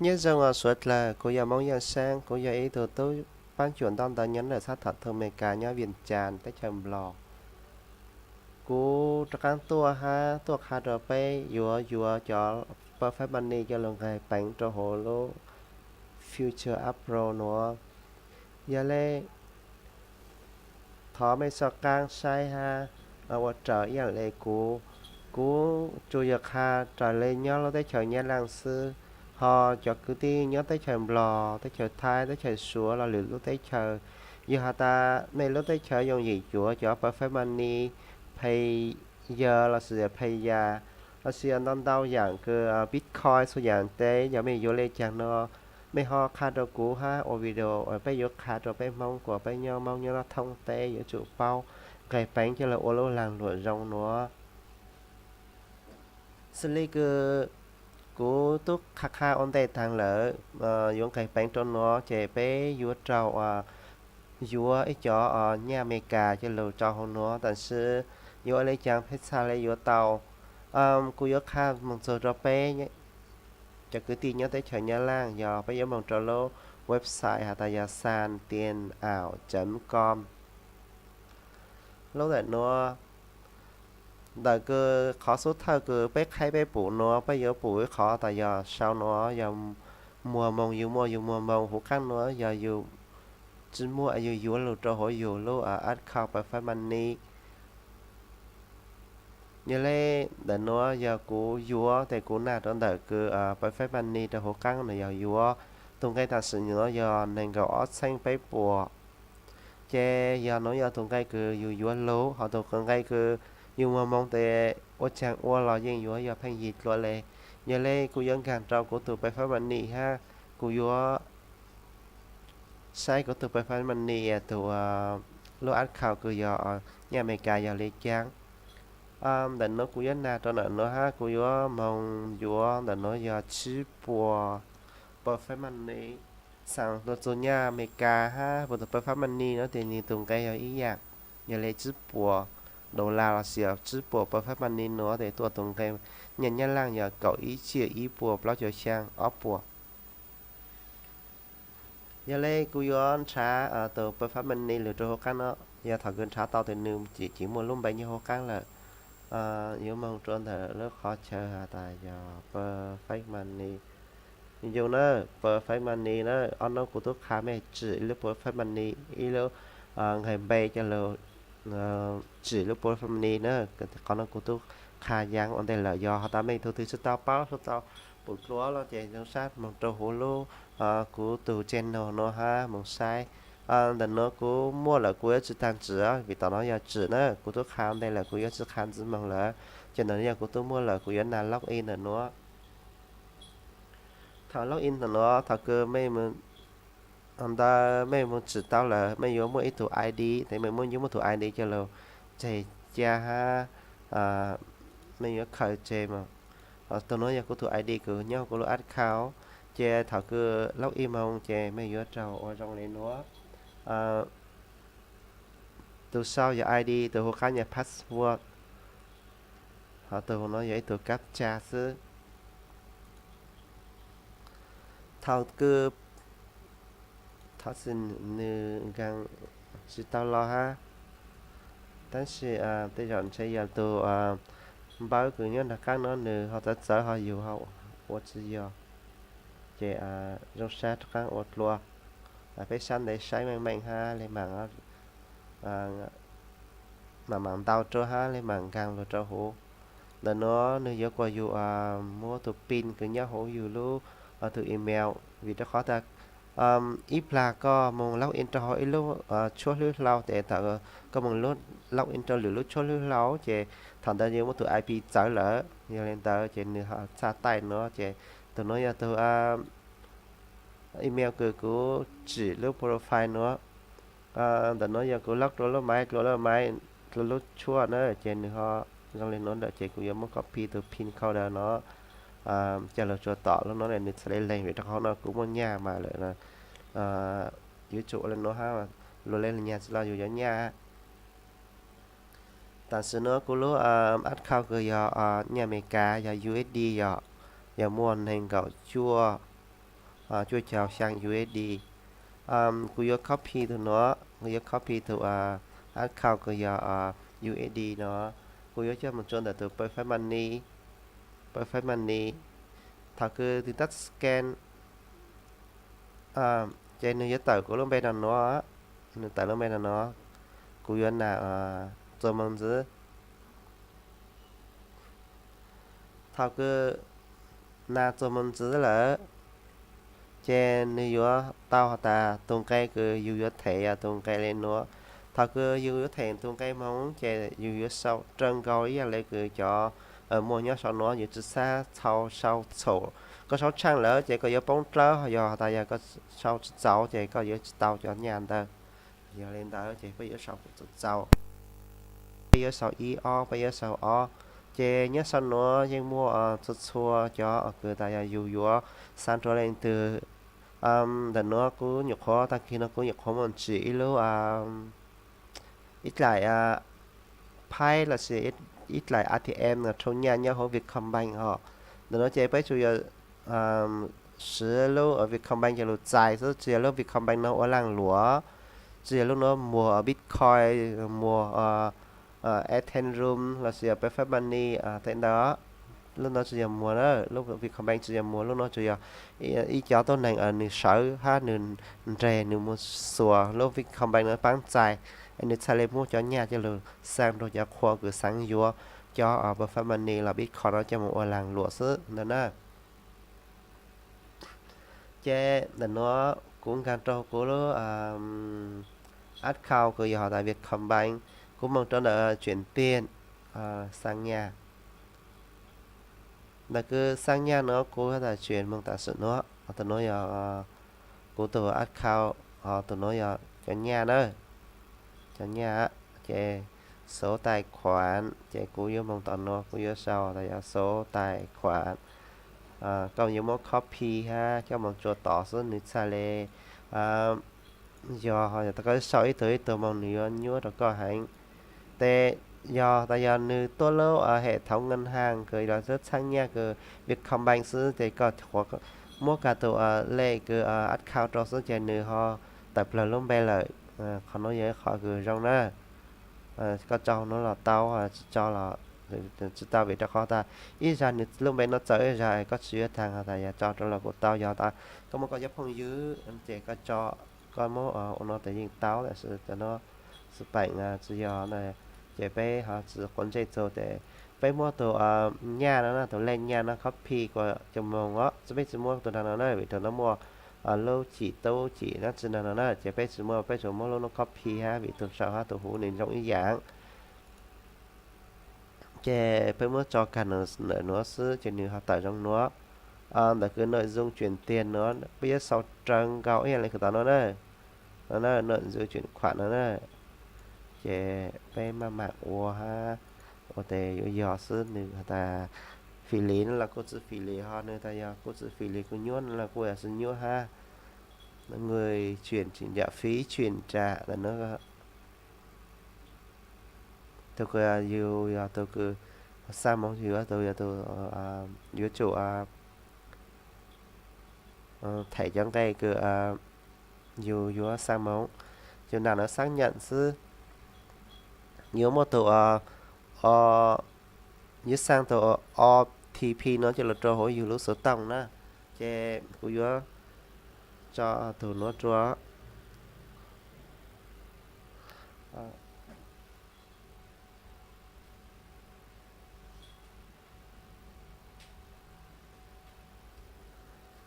Nyob zoo os suav dlawg, kuv yog Moob Yaj Saab, kuv yog ib tug tub paab cuam ntoj ntawv nyob ntawm txhab thaum thug Amelikas nyob Vias Cas teb chaws Nplog. Kuv rov qaab tuaj hab tuaj qha rua peb yuav yuav cov Perfect Money coj lug nqeg peev rua huv lub Future App Pro nuav. Yog le, thov mej soj qaab saib hab ua raws ib yaam le kuv. Kuv tsuas yog qha raws le nyob lub teb chaws Nyab Laaj xwb, ho cov kwv tij nyob teb chaws Nplog, teb chaws Thaib, teb chaws Suav los lwm lub teb chaws, yog has tas mej lub teb chaws yooj yim yuav cov Perfect Money, Payeer los sis Payza, los sis ntau ntau yaam kws Bitcoin txhua yaam teb, yog mej yuav le caag no, mej ho qha rua kuv hab ua video peb yuav qha rua peb Moob kuas peb nyob Moob nyob thoob teb yuav tsum paub nqeg peev coj lug ua lub laag luam zoo nuav. Xws le kws kuv tub qha qha ua ntej taag lawm, yuav nqeg peev rua nuav ces peb yuav raug yuav ib cov nyaj Amelikas coj lug rau huv nuav, tab sis yuav ua le caag peb txhaj le yuav tau. Kuv yuav qha moog txug rua peb cov kwv tij nyob teb chaws Nyab Laaj, yog peb yuav moog rua lub website has tas yog san tien aum chấm com. Lub ntawm nuav, ntawm kws qhov xub thawj kws peb qhaib peb pum nuav, peb yuav pum ib qhov tas yog sau nuav yog muag moog, yug muaj yug muag moog, huv qaab nuav yog yug tsi muaj yug yuav lug rua huv yug lub account Perfect Money. Yog le, ntawm nuav yog kuv yuav tes kuv nag rua ntawm kws Perfect Money rua huv qaab nuav yog yuav. Tug nqe taam sim nuav yog neeg nkaum ob txheeb peb puas. Ces yog nuav yog tug nqe kws yug yuav lug, ho tug nqe kws yug muag moog tes ua caag ua los yeej yuav yog pheej yig dlua le. Yog le kuv yuav nkaag rua kuv tug Perfect Money hab, kuv yuav saib kuv tug Perfect Money tug lub account kws yog nyaj Amelikas yog le caag. Ntawm nuav kuv yuav nag rua ntawm nuav hab kuv yuav moog yuav ntawm nuav yog tsib puas Perfect Money. Xaa tug txug nyaj Amelikas hab puas tug Perfect Money nuav tes nwg tug nqe yog ib yaam, yog le tsib puas dollar los sis tsib puas Perfect Money nuav tes tuaj tug nqe nyaj Nyab Laaj yog kaum ib tsiaj ib puas plaub caug xyaa ob puas. Yog le kuv yuav nrhav tug Perfect Money lug rua huv qaab nuav, yog thaum kws nrhav tau tes nwg tseem muaj lub npe nyob huv qaab lawm. Yuav moog rua ntawm lub qhov chaw has tas yog Perfect Money. Yug na, Perfect Money na, ob nub kuv tub qha mej tsim lub Perfect Money, ib lub nqe npe coj lug tsim lub Perfect Money na. Qhov nuav kuv tub qha yaav ua ntej lawm, yog has tas mej tug twg tsi tau paub tsi tau pum dlua los ces zoo sab moog rua huv lub kuv tug channel nuav hab moog saib. Ntawm nuav kuv muaj lawm kuv yuav tsi taag tsim, vim tom nuav yog tsim na, kuv tub qha ua ntej lawm kuv yuav tsi qha ntxiv moog lawm. Ces ntawm nuav yog kuv tub muaj lawm kuv yuav nag log in ntawm nuav. Thaum log in ntawm nuav thaum kws mej ntawd mej moog tsim tau lawm mej yuav muaj ib tug I D, tes mej muaj yuav muaj tug I D coj lug tseg ca hab mej yuav khaws tseg mas. Tug nuav yog kuv tug I D kws nyob huv kuv lub account, ces thaum kws log in moog ces mej yuav raug ua zoo le nuav. Tug sau yog I D, tug huv qaab yog password, ho tug nuav yog ib tug captcha xwb. Thaum kws, thaum xwb nwg nkaag tsi tau los hab, tab sis tej zaum ntshe yog tug npawb kws nyob nraag qaab nuav nwg ho txawv txawv ho yug ho ua tsi yog, ces zoo sab rov qaab ua dlua. Peb sab ntev saib meej meej hab le maam, maam maam ntaus rua hab le maam nkaag lug rua huv. Ntawm nuav nwg yuav kuas yug muab tug pin kws nyob huv yug lub tug email, vim rua qhov tas ib plag koj moog log in rua huv ib lub tshuab hlwb hlau tes thaum koj moog log in rua lwm lub tshuab hlwb hlau ces thaum ntawd yuav muab tug I P txawv lawm. Yog le ntawd ces nwg ho txhaj taij nuav ces tug nuav yog tug email kws kuv tsim lub profile nuav. Ntawm nuav yog kuv log rua lub maiv, dlua lub maiv, dlua lub tshuab na, ces nwg ho zoo le nuav lawm ces kuv yuav muab copy tug pin code nuav coj lug tsua tom lub nuav le nwg txhad le leeg, vim rua qhov no kuv muaj nyaj mas lawm. Yuav tsum ua le nuav hab, luag le nyag tsi los yus yuav nyaj. Tam sim nuav kuv lub account kws yog nyaj Amelikas yog U S D yog, yog muaj neeg nkaum cuaj cuaj caug xyaa U S D. Kuv yuav copy tus no, kuv yuav copy tus account uas yog U S D no, kuv yuav coj mus rau ntawm tus Perfect Money, Perfect Money. Thaum kws tus tab scan ces nws yuav tawm kuv lub npe no no, nws tawm lub npe no no, kuv yuav nas txuas mus ntxiv. Thaum kws nas txuas mus ntxiv lawm ces nws yuav tau has tas tus nqe kws yus yuav them yog tus nqe le nuav. Thaum kws yus yuav them tus nqe Hmoob ces yus yuav sau raws nkaus ib yam le kws cov muag nyob sau nuav, yus tsi xav txhau sau txhaum. Koj sau tshaaj lawm ces koj yuav poob dlawb, yog tas yog koj sau tsi txaus ces koj yuav tsi tau cov nyaj ntawd. Yog le ntawd ces peb yuav sau txaus, peb yuav sau ib ob, peb yuav sau ob. Ces nyob sau nuav yeej muaj txhua txhua cov kws tas yog yus yuav xaa rua leej twg. Ntawm nuav kuv nyuam qhuav, tag kis no kuv nyuam qhuav mus tsim ib lub, ib dlaim phaib lossis ib dlaim A T M no rhau nyaj nyob hauv Vietcombank hos. Ntawm nuav ces peb tsuas yog siv lub Vietcombank cov lug txais xwb, tsi yog lub Vietcombank no ua laag luam, tsi yog lub nuav muag Bitcoin, muag Ethereum lossis yog Perfect Money tej ntawd. Lub nuav tsi yog muag na, lub Vietcombank tsi yog muag, lub nuav tsuas yog ib cov tuab neeg nws sawv hab nws nres nws mus xuas lub Vietcombank no paab txais, nws txhaj le muab cov nyaj coj lug xaa rua cov qhua kws xaav yuav cov Perfect Money los Bitcoin no coj mus ua laag luam xwb ntawd na. Ces ntawm nuav kuv nkaag rua kuv lub account kws yog has tas Vietcombank, kuv moog rua ntawm chuyển tiền, xaa nyaj. Ntawm kws xaa nyaj nuav kuv has tas chuyển moog tam sim nuav, tus nuav yog kuv tus account, tus nuav yog cov nyaj na, cov nyaj. Ces số tài khoản ces kuv yuav moog tom nuav, kuv yuav sau tas yog số tài khoản. Koj yuav muab copy hab coj moog tsua tod xwb, nws txhaj le yog, yog tas koj sau ib tug ib tug moog nws yuav nyuaj rua koj heev. Tes yog tas yog nws tuab lub hệ thống ngân hàng kws los xab txhaab nyaj kws Vietcombank xwb ces koj muab kag tus lej kws account rua xwb ces nws ho tawm plawg lub npe lawm. Qhov nuav yog ib qhov kws zoo na. Koj tso nuav los tau, tsi tso los tsi tau vim rua qhov tas ib zag nws lub npe nuav txawv ib zag koj tsi yuav taag has tas yog tso rua los kuj tau, yog tas koj muaj koj cov phooj ywg ces koj tso, koj muab ua nuav tes yeej tau, tab sis cov nuav xwb peem tsi yog na. Ces peb ho tsi quav ntsej txug tes peb muab tus nyaj no na, tus lej nyaj no copy kuas coj moog os, peb tsi muab tus nraag no na vim tus no muaj lub cim tub cim dlaab tsi nraag no na, ces peb tsi muab, peb tsuas muab lub nuav copy hab vim tus sau hab tus huv nws zoo ib yaam. Ces peb muab tso kag ntawm nuav xwb ces nws ho tawm zoo nuav. Ntawm kws nội dung chuyển tiền nuav peb yuav sau raws nkaus ib yam le kws tom nuav na, nội dung chuyển khoản no na. Ces peb maj mam ua hab ua tes yuav yog xwb, nws has tas fì lì no los kuj tsi fì lì, ho nws tas yog kuj tsi fì lì kuj nyuaj no los kuj yog tsi nyuaj hab. Người chuyển chỉnh trả phí chuyển trả ntawm nuav. Tus kws yug yog tus kws xaa moov yug yuav tus, yog tus yuav tsum them cov nqe kws yug yuav xaa moov, yug nam nuav xác nhận xwb. Yuav muaj tus, yuav xaa tus O T P no coj lug rua huv yug lub xov tooj na. Ces kuv yuav tso tus nuav rua.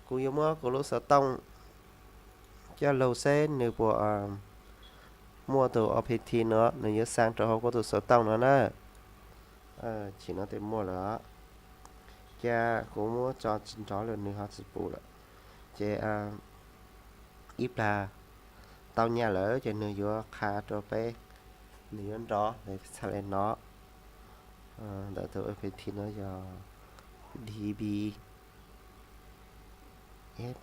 Kuv yuav muab kuv lub xov tooj coj lug seb nws puas muaj tus O P T no, nws yuav xaa rua huv kuv tus xov tooj no na. Chim no tes muaj lawm. Ca kuv muab tso tsi nrov lawm nws ho tsi pum lawm. Ces ib plag tau nyaj lawm ces nws yuav qha rua peb, nws yuav nrov, txhaj le nov. Ntawm tus O P T no yog D B S.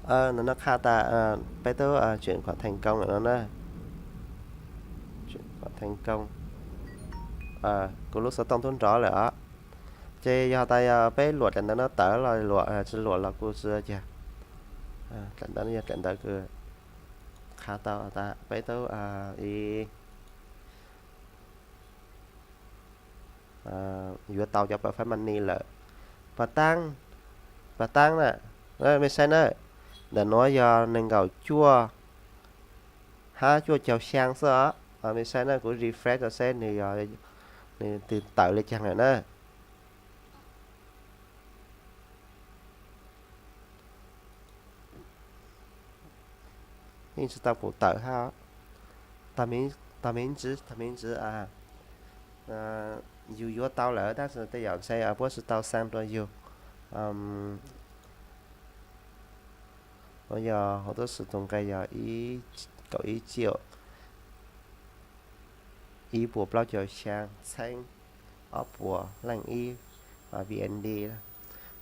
Ntawm no qha tas peb twb tsim khuam theej koob lawm no na. Tsim khuam theej koob. Kuv lub xov tooj twb nrov lawm os. Ces yog tas yog peb luam daim ntawv no tawm los luam tsis luam los kuj tsis ua cas. Daim ntawv no yog daim ntawv kws qha tau tas peb twb yuav tau cov perfect money lawm. Pas taab, pas taab na, mej saib na, ntawm nuav yog nees nkaum cuaj hab cuaj caug xyaa xwb os. Mej saib na, kuv refresh rau seb nws, nws twb tawm li caag lawm na. Yeej tsis tau pum tawm hab. Tag me ntsis, tag me ntsis, yus yuav tau lawm tab sis tej zaum ntshe puab tsis tau xaa rua yug. Yog huv tub si tug nqe yog kaum ib tsiaum ib puas plaub caug xyaa txheeb ob puas leej ib V N D.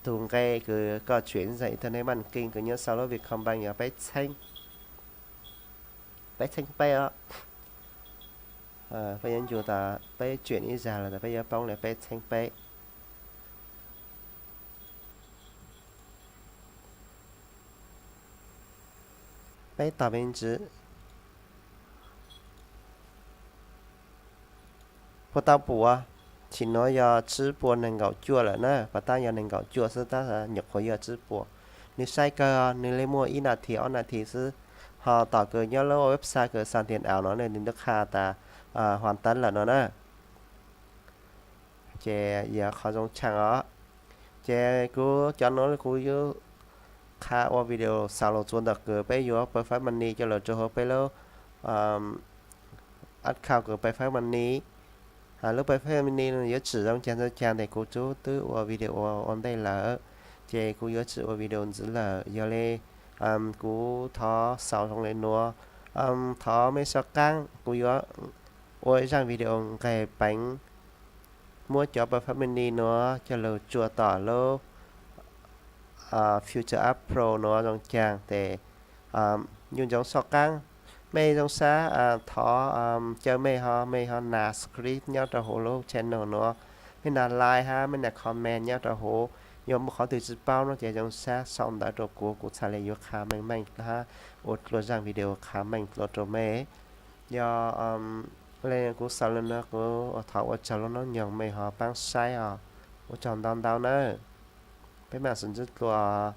Tug nqe kws koj tsim zaj internet banking kws nyob sau lub Vietcombank yog peb txheeb, peb txheeb peb os. Peb yuav ncu tas peb tsim ib zag lawm tas peb yuav poob li peb txheeb peb. Peb tog me ntsis. Puas tau pum? Chim nuav yog tsib puas nees nkaum cuaj lawm na, pas taab yog nees nkaum cuaj xwb tab nyuam qhuav yog tsib puas. Nws sai kawg, nws le muaj ib nas this ob nas this xwb. Ho tom kws nyob lub website kws xa tias au no ne nws twb qha tas huam tab lawm no na. Ces yog qhov zoo tshaaj os. Ces kuv cov nuav kuv yuav qha ua video xaus lug txuas ntawm kws peb yuav perfect money coj lug rua huv peb lub account kws perfect money. Lub perfect money no yuav tsim zoo caag ntxawg caag tes kuv tub twb ua video ua ntej lawm, ces kuv yuav tsis ua video ntxiv lawm. Yog le kuv thov xaus zoo le nuav, thov mej soj qaab kuv yuav ua zaaj video nqeg peev muab cov perfect money nuav coj lug tsua tom lub Future App Pro nuav zoo caag tes nyuj ntsoov soj qaab. Mej zoo sab thov caw mej ho, mej ho nas subscribe nyob rau huv lub channel nuav, mej nas like hab mej nas comment nyob rau huv. Yog muaj qhov twg tsis paub no ces zoo sab sau ntawv rau kuv, kuv txhaj le yuav qha meej meej hab ua dlua zaaj video qha meej dlua rau mej. Yog le kuv xaus le nuav, kuv thov ua tsaug lub noob nyoog, mej ho paab saib os. Ua tsaug ntau ntau nawb. Peb maam sib ntsib dlua.